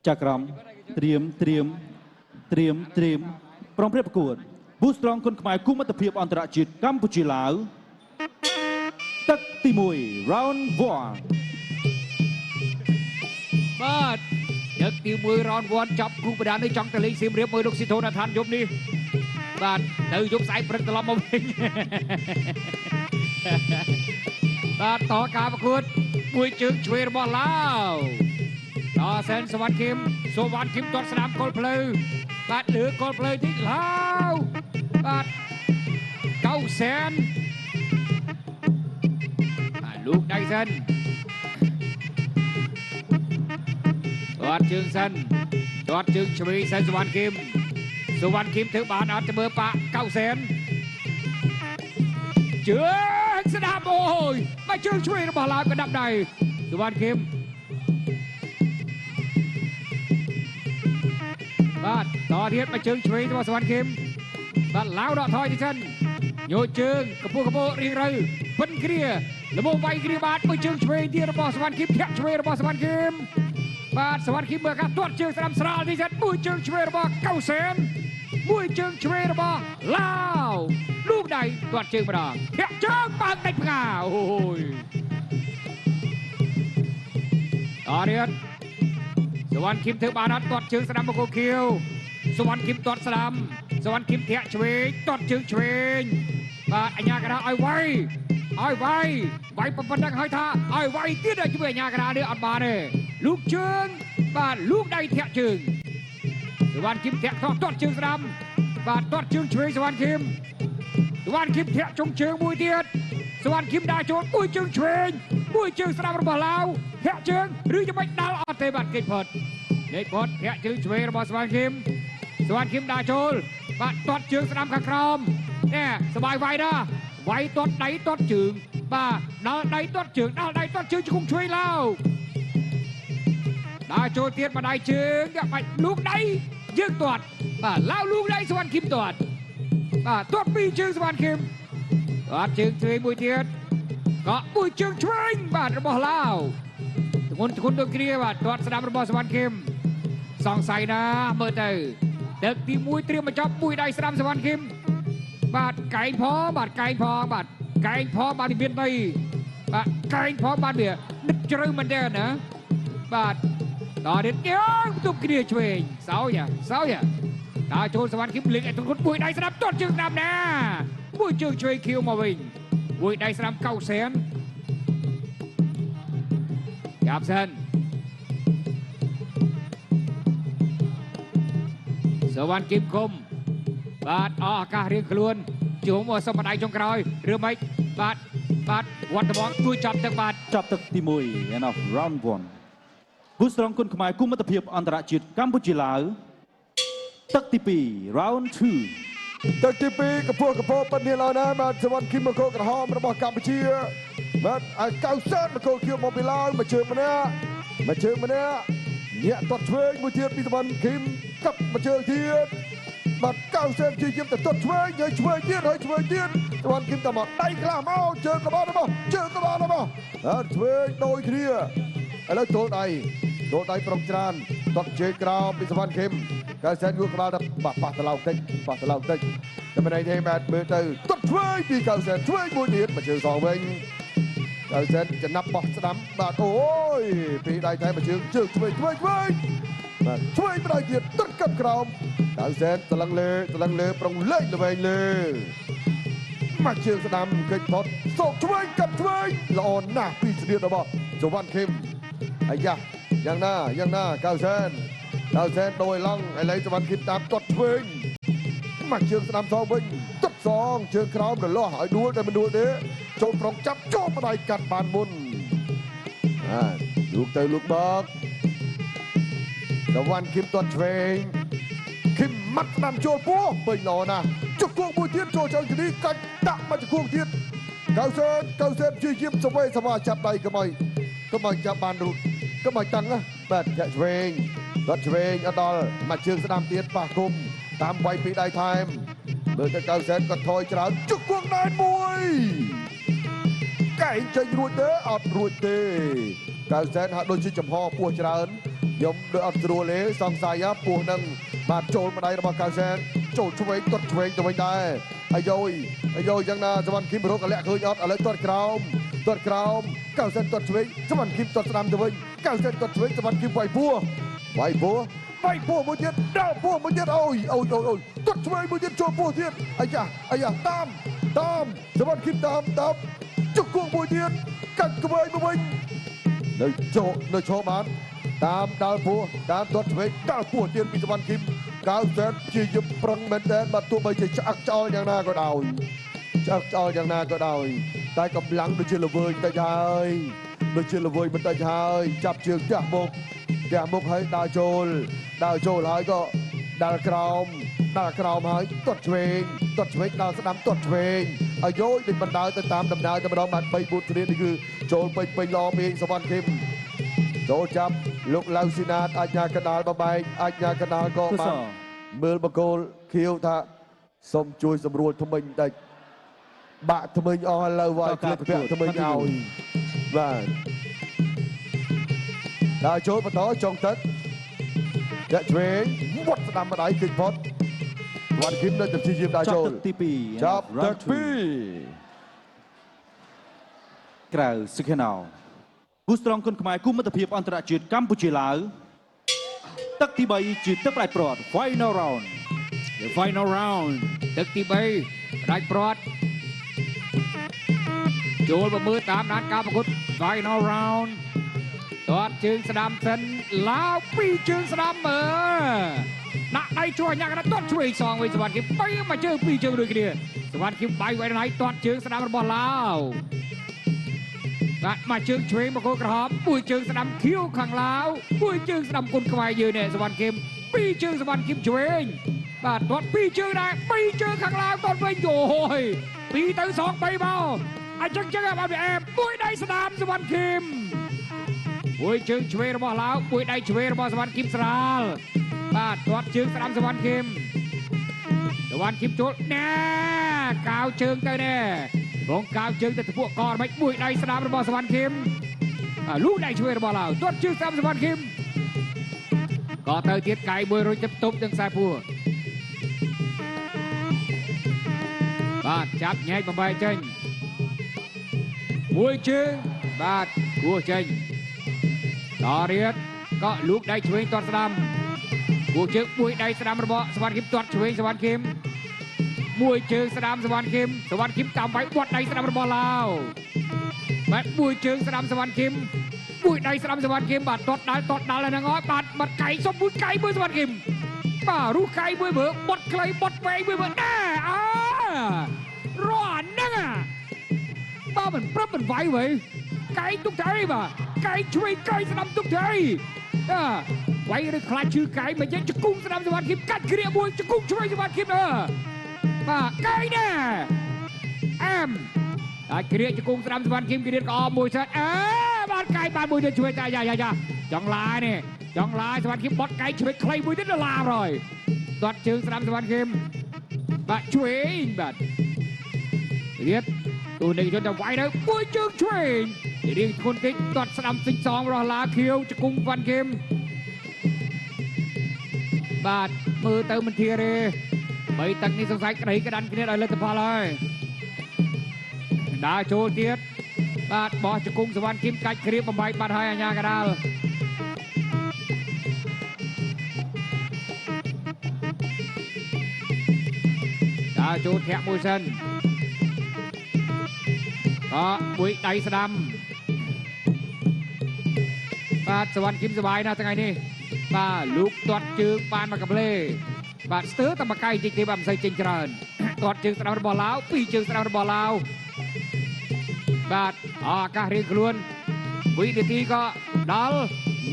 ចាក្រមត្រៀមត្រៀមត្រៀមត្រៀមប្រុងព្រៀបប្រកួតប៊ូស្រង់គុនខ្មែរគូមិត្តភាពអន្តរជាតិកម្ពុជាឡាវទឹកទី1 round 1 បាទទឹកទី1 round 1ចាប់គូប្រដាននេះចង់ទៅលេងសៀមរាបមួយលោកស៊ីធូណាថានយប់នេះបាទទៅយប់ស្អែកព្រឹកត្រឡប់មកវិញបាទតការប្រកួតមួយជើងឆ្វេងរបស់ឡាវតសែនសវណ្ណគឹមសុវណ្ណគឹមទាត់ស្នាមកុលផ្លូវបាទលើកុលផ្លូវតិចឡាវបាទកៅសែនបាទលោកដៃសិន ទាត់ជើងសិនទាត់ជើងឆ្វេងសិនសុវណ្ណគឹមសុវណ្ណគឹមធ្វើបានអត់ទៅមើលប៉ាកៅសែនជើងស្ដាប់អូយមកជើងឆ្វេងរបស់ឡាវក៏ដាប់ដៃសុវណ្ណគឹមបាទតទៀតមកជើងឆ្វេងរបស់សុវណ្ណគឹមបាទឡាវដកថយទីសិនញោជើងកពស់កពស់រៀងរូវពិនគ្រាលមវាយគ្រាបាទមួយជើងឆ្វេងទៀតរបស់សុវណ្ណគឹមធាក់ឆ្វេងរបស់សុវណ្ណគឹម បាទសវណ្ណគីមើលការទាត់ជើងស្ដាំស្រាលនេះសិនមួយជើងឆ្វេងរបស់កៅសែនមួយជើងឆ្វេងរបស់ឡាវលូកដៃទាត់ជើងម្ដងធាក់ជើងបើកដាច់ផ្កាអូយអរៀនសវណ្ណគីមធ្វើបានអត់ទាត់ជើងស្ដាំមកគូខៀវសវណ្ណគីមទាត់ស្ដាំសវណ្ណគីមធាក់ឆ្វេងទាត់ជើងឆ្វេងបាទអញ្ញាកណ្ដាលឲ្យវាយឲ្យវាយវាយប៉ុណ្ណឹងហើយថាឲ្យវាយទៀតឲ្យជួយអញ្ញាកណ្ដាលនេះអត់បានទេ ลูกเชิงบาดลูกใดแทะเชิงสวรรค์คิมแทะทอดทอดเชิงสดำบาดทอดเชิงเฉยสวรรค์คิมสวรรค์คิมแทะจงเชิงมวยเตียดสวรรค์คิมดาโจดมวยเชิงเฉยมวยเชิงสดำระบาลาวแทะเชิงหรือจะไม่ดาวอเตบัดเกตพอดเกตพอดแทะเชิงเฉยระบาสวรรค์คิมสวรรค์คิมดาโจลบาดทอดเชิงสดำข้างครอมเนี่ยสบายไวนะไวทอดไหนทอดเชิงบาดดาวไหนทอดเชิงดาวไหนทอดเชิงจะคงช่วยเล่า ដើរចូលទៀតម្ដាយជើងយកបាច់លូកដៃយើងទាត់បាទឡាវលូកដៃសវណ្ណគឹមទាត់បាទទាត់ពីរជើងសវណ្ណគឹមទាត់ជើងឆ្វេងមួយទៀតក៏មួយជើងឆ្វេងបាទរបស់ឡាវធ្ងន់ធ្ងន់ដូចគ្នាបាទទាត់ស្ដាំរបស់សវណ្ណគឹមសង្ស័យណាមើលទៅទឹកទី1ត្រៀមបញ្ចប់មួយដៃស្ដាំសវណ្ណគឹមបាទកែងផងបាទកែងផងបាទកែងផងបាទមានដីបាទកែងផងបាទវាដឹកជ្រៅមែនទេណាបាទ តទៀតយើងទប់គ្នាឆ្វេងសោយសោយតើចូលសវណ្ណគឹមលេងឲ្យទុនមួយដៃស្ដាប់ទាត់ជើងស្ដាំណាមួយជើងឆ្វេងខៀវមកវិញមួយដៃស្ដាំកៅសែនចាប់សិនសវណ្ណគឹមគុំបាទអស់ឱកាសរៀងខ្លួនជួមកសុំម្ដាយចុងក្រោយឬមិនបាទបាទវត្តមងជួយចាប់ទឹកបាទ ចាប់ទឹកទី1 end of round 1ប៊ូស្រង់គុនខ្មែរគូមិត្តភាពអន្តរជាតិកម្ពុជាឡាវទឹកទី2 round 2 ទឹកទី2កពស់កពប៉ិននេះឡើយណាបាទសវណ្ណគីមកោក្រហមរបស់កម្ពុជាបាទឲ្យកៅសែនមកោខៀវមកពីឡាវមកជើងម្នាក់មកជើងម្នាក់ញាក់ទាត់ឆ្វេងមួយទៀតពីសវណ្ណគីមកាប់មកជើងទៀតបាទកៅសែនជាយាមទៅទាត់ឆ្វេងហើយឆ្វេងទៀតហើយឆ្វេងទៀតសវណ្ណគីមតែមកដៃខ្លះមកជើងក្បាលរបស់ជើងក្បាលរបស់បាទឆ្វេងដូចគ្នាឥឡូវទល់ដៃទល់ដៃប្រុងច្រើនទាត់ជើងក្រោមពីសវណ្ណគីមកៅសែនងួរក្បាលដល់បាក់ប៉ះត្រឡោកតិចប៉ះត្រឡោកតិចតែមិនអីទេបាទមើលទៅទាត់ឆ្វេងពីកៅសែនឆ្វេងមួយទៀតមកជើងសងវិញកៅសែនចំណាប់បោះស្ដាំបាទអូយពីដៃតែមកជើងជើងឆ្វេងឆ្វេងឆ្វេងបាទឆ្វេងម្ដងទៀតទាត់កាប់ក្រោមកៅសែនត្រឡឹងលើត្រឡឹងលើប្រុងលេខល្វែងលើមកជើងស្ដាំកិច្ចផុតសោកឆ្វេងកាប់ឆ្វេងល្អណាស់ពីស្នៀតរបស់សវណ្ណខឹមអាយ៉ាយ៉ាងណាយ៉ាងណាកៅសែនកៅសែនដោយឡង់ឥឡូវសវណ្ណខឹមតាមទាត់ឆ្វេងមកជើងស្ដាំសងវិញទាត់សងជើងក្រោមរលាស់ឲ្យដួលតែមិនដួលទេចូលប្រុងចាប់ចូលម្ដាយកាត់បានមុនបាទលូកទៅលូកបកសវណ្ណខឹមទាត់ឆ្វេងខឹមម៉ាត់ស្ដាំចូលពោះពេញល្អណាស់ជង្គង់មួយទៀតចូលជើងទីនេះកាច់ដាក់មកជង្គង់ទៀតកៅសែនកៅសែនព្យាយាមសវេសវ៉ាចាប់ដៃកុំឲ្យកុំឲ្យចាប់បានរូតកុំឲ្យតឹងណាបាទចាក់ឆ្វេងទាត់ឆ្វេងអត់ដល់មកជើងស្ដាំទៀតប៉ះគុំតាមវាយពីដៃថែមមើលទៅកៅសែនក៏ថយច្រើនជង្គង់ណែនមួយកែងចេញរួចទេអត់រួចទេកៅសែនហាក់ដូចជាចំហពោះច្រើន ខ្ញុំដូចអត់ស្រួលទេសង្ស័យពោះនឹងបាទចូលម្ដាយរបស់កៅសែនចូលឆ្វេងទាត់ឆ្វេងទៅវិញដែរអាយយអាយយយ៉ាងណាសវណ្ណគឹមរកលាក់ឃើញអត់ឥឡូវទាត់ក្រោមទាត់ក្រោមកៅសែនទាត់ឆ្វេងសវណ្ណគឹមទាត់ស្ដាំទៅវិញកៅសែនទាត់ឆ្វេងសវណ្ណគឹមវាយពោះវាយពោះវាយពោះមួយទៀតដល់ពោះមួយទៀតអូយអូយអូយទាត់ឆ្វេងមួយទៀតចូលពោះទៀតអាយ៉ាអាយ៉ាតាមតាមសវណ្ណគឹមតាមតាមជង្គង់មួយទៀតកាច់ក្វែងមកវិញនៅចូលនៅឈរបានតាមដល់ពោះតាមទាត់ឆ្វេងដល់ពោះទៀតពីសវណ្ណគឹមកៅសែនព្យាយាមប្រឹងមែនតើបាទទោះបីជាឆ្អឹកឆ្អល់យ៉ាងណាក៏ដោយឆ្អឹកឆ្អល់យ៉ាងណាក៏ដោយតែកម្លាំងដូចជាល្វើយតិចហើយដូចជាល្វើយបន្តិចហើយចាប់ជើងផ្ទះមុខផ្ទះមុខហើយដើរចូលដើរចូលហើយក៏ដើរក្រោមដើរក្រោមហើយទាត់ឆ្វេងទាត់ឆ្វេងដើរស្ដាំទាត់ឆ្វេងឲ្យយយដូចបណ្ដើទៅតាមដំណើរតែម្ដងបាទ3 4គ្រានេះគឺចូលពេញពេញល្អពេកសវណ្ណគឹមចូលចាប់លោកឡៅស៊ីណាតអាជ្ញាកដាលបបែកអាជ្ញាកដាលក៏បានមើលបកគោលខៀវថាសូមជួយសម្រួលថ្មិញបន្តិចបាក់ថ្មិញអស់ឥឡូវវាយក្លិបពាក់ថ្មិញឲ្យបាទដល់ចូលបន្តចុងទឹកចាក់ឆ្វេងវត្តស្ដាំម្ដាយគេចផុតវត្តគឹមនៅតែព្យាយាមដើរ ចប់ ចូល ទឹកទី2 ចាប់ទឹក2 ក្រៅសុខេណោគូស្រងគុនខ្មែរគូមិត្តភាពអន្តរជាតិកម្ពុជាឡាវទឹកទី3ជាទឹកផ្ដាច់ព្រាត់ Final round. The final round ទឹកទី3ផ្ដាច់ព្រាត់ចូលមកមើលតាមដានការប្រកួត Final round ទាត់ជើងស្ដាំសិនឡាវពីរជើងស្ដាំមើលដាក់ដៃជួយញ៉ាំកណ្ដាលទាត់ឆ្វេងសងវិញសវណ្ណគឹមបីមកជើងពីរជើងដូចគ្នាសវណ្ណគឹមបាយໄວណៃទាត់ជើងស្ដាំរបស់ឡាវបាទមកជើងឆ្វេងមកគោក្រហមមួយជើងស្ដាំខៀវខាងឡាវមួយជើងស្ដាំគុណខ្មែរយើងនេះសវណ្ណគឹមពីរជើងសវណ្ណគឹមឆ្វេងបាទទាត់ពីរជើងដែរពីរជើងខាងឡាវទាត់វិញអូយពីរទៅសងបីមកអញ្ចឹងចឹងបាទវាអែមមួយដៃស្ដាំសវណ្ណគឹមមួយជើងឆ្វេងរបស់ឡាវមួយដៃឆ្វេងរបស់សវណ្ណគឹមស្រាលបាទទាត់ជើងស្ដាំសវណ្ណគឹមសវណ្ណគឹមចូលណែកៅជើងទៅណែបងកៅជើងទៅទពួកកមិនមួយដៃស្ដាំរបស់សវណ្ណគឹមលូកដៃឆ្វេងរបស់ឡាវទាត់ជើងស្ដាំសវណ្ណគឹមក៏ទៅទៀតកាយមួយរុញទៅផ្ទប់ទាំងខ្សែពួរបាទចាប់ញែកបំបែកចេញមួយជើងបាទគោះចេញតរៀតក៏លូកដៃឆ្វេងទាត់ស្ដាំគោះជើងមួយដៃស្ដាំរបស់សវណ្ណគឹមទាត់ឆ្វេងសវណ្ណគឹមមួយជើងស្ដាំសវណ្ណគឹមសវណ្ណគឹមតាមវាយបត់ដៃស្ដាំរបស់ឡាវបាទមួយជើងស្ដាំសវណ្ណគឹមមួយដៃស្ដាំសវណ្ណគឹមបាទទាត់ដាល់ទាត់ដាល់ហ្នឹងហើយបាទបាត់កៃសុំមួយកៃមួយសវណ្ណគឹមបាទរុះកៃមួយមើលបត់ខ្លីបត់វែងមួយមើលណែអើរស់ហ្នឹងបើមិនព្រឹបមិនវាយវិញកៃទុកថៃបាទកៃឆ្វេងកៃស្ដាំទុកថៃអើវាយឬខ្លាចឈឺកៃមកយើងជង្គង់ស្ដាំសវណ្ណគឹមកាច់គ្រាមួយជង្គង់ឆ្វេងសវណ្ណគឹមអើបាទកៃណែអែមតែគ្រាជង្គង់ស្ដាំសវណ្ណគឹមគ្រាក៏អមមួយសិនអើបាទកៃបានមួយទៀតជួយតែយ៉ាយ៉ាយ៉ាចង់ឡាយនេះចង់ឡាយសវណ្ណគឹមបត់កៃឆ្វេងខ្លីមួយទៀតដល់ឡាហើយទាត់ជើងស្ដាំសវណ្ណគឹមបាទឆ្វេងបាទរៀបទូនេះជនទៅវាយទៅមួយជើងឆ្វេងរៀងធ្ងន់តិចទាត់ស្ដាំសិចសងរស់ឡាខៀវជង្គង់វ៉ាន់គឹមបាទមើលទៅមិនធាទេបីទឹកនេះសង្ស័យក្តីក្តាន់គ្នាដោយលទ្ធផលហើយដើរចូលទៀតបាទបោះជង្គង់សវណ្ណគឹមកាច់គ្រាបបំបីបាត់ហើយអាញាកដាលដើរចូលធាក់មួយសិនអមួយដៃស្ដាំបាទសវណ្ណគឹមសบายណាស់ថ្ងៃនេះបាទលូកទាត់ជើងបានមកកំលេបាទស្ទើរតែមកកៃតិចទេបាទមិនសូវចេញច្រើនទាត់ជើងស្ដាំរបស់ឡាវពីរជើងស្ដាំរបស់ឡាវបាទអាកាសរៀងខ្លួនវិនាទីក៏ដល់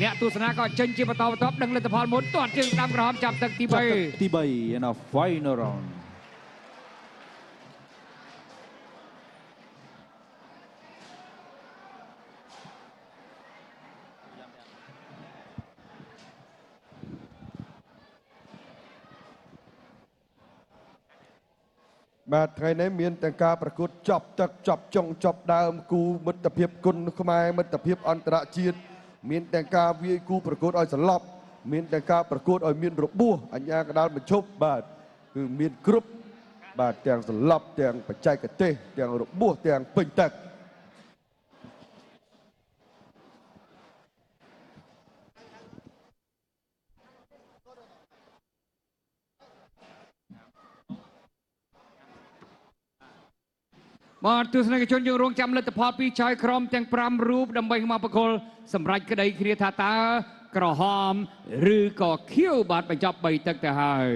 អ្នកទស្សនាក៏ចេញជាបន្តបន្ទាប់ដឹងលទ្ធផលមុនទាត់ជើងស្ដាំក្រហមចាប់ទឹកទី ចាប់ទឹកទី3 and a final round. បាទថ្ងៃនេះមានទាំងការប្រកួតចប់ទឹកចប់ចុងចប់ដើមគូមិត្តភាពគុណខ្មែរមិត្តភាពអន្តរជាតិ មានទាំងការវាយគូប្រកួតឲ្យសន្លប់មានទាំងការប្រកួតឲ្យមានរបួសអញ្ញាកដាលបញ្ឈប់បាទគឺមានគ្រប់បាទទាំងសន្លប់ទាំងបច្ចេកទេសទាំងរបួសទាំងពេញទឹក បាទទស្សនិកជនយើងរងចាំលទ្ធផលពីចៅក្រមទាំង5រូបដើម្បីមកប្រគល់សម្រាប់ក្តីគ្នាថាតើក្រហមឬក៏ខៀវបាទបញ្ចប់3ទឹកទៅហើយ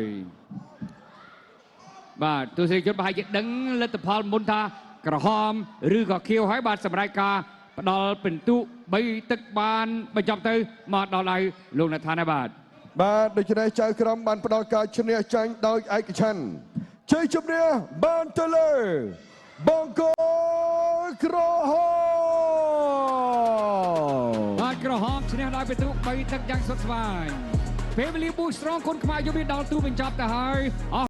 បាទទស្សនិកជនប្រហែលជាដឹងលទ្ធផលមុនថាក្រហមឬក៏ខៀវហើយបាទសម្រាប់ការផ្ដល់ពិន្ទុ3ទឹកបានបញ្ចប់ទៅមកដល់ដៃលោកណដ្ឋានហើយបាទ បាទដូច្នេះចៅក្រមបានផ្ដល់ការឈ្នះចាញ់ដោយឯកច្ឆន្ទជ័យជំនះបានទៅលើបង្គោលក្រហម បាទក្រហមឈ្នះដោយពិន្ទុ3ទឹកយ៉ាងសុទ្ធស្វាញពេលវេលាប៊ូស្រងគុនខ្មែរយប់នេះដល់ទូបញ្ចប់ទៅហើយអរ